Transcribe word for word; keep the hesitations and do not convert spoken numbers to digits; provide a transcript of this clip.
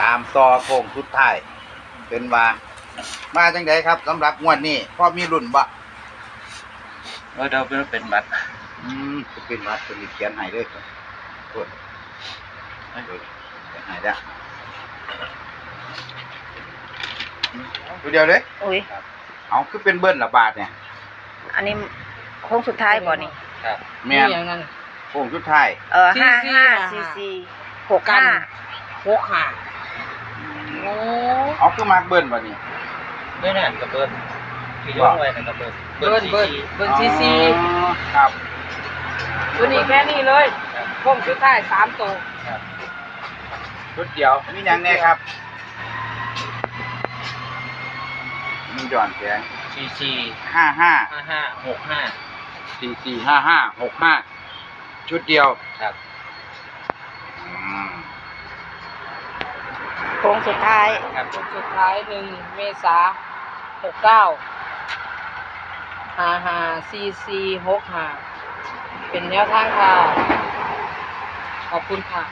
ตามต่อโค้งสุดท้าย เป็นว่า มาจังไดครับ สำหรับงวดนี้ พอมีลุ้นบ่ เออ เดี๋ยวเป็นบัตร อืม เป็นบัตร เป็นเขียนให้เลยครับ โอ้ย เขียนให้แล้ว ตัวเดียวเลย อุ้ย เอา คือเป็นเบิ้ลละบาทเนี่ย อันนี้โค้งสุดท้ายบ่นี่ ครับ แม่น มีอย่างนั้น โค้งสุดท้าย เออ สี่สี่ ห้าห้า ห้าห้า สี่สี่ หกห้า กัน หกห้า โอ้ เอา คือมักเบิ้ลบ่นี่ ไม่นั่นกับเบิ้ล ที่ยกไว้นั่นกับเบิ้ล เบิ้ล เบิ้ล สี่สี่ เบิ้ล สี่สี่ อ๋อ ครับ ตัวนี้แค่นี้เลย ครับ โค้งสุดท้ายสามตัว ครับ ชุดเดียว มีหยังแน่ครับ มันย้อนแสง สี่สี่ ห้าห้า ห้าห้า หกห้า สี่สี่ ห้าห้า หกห้า ชุดเดียว ครับ อืม โค้งสุดท้าย ครับ โค้งสุดท้าย หนึ่ง เมษา หกเก้า ห้าห้า สี่สี่ หกห้า เป็นแนวทางค่ะ ขอบคุณค่ะ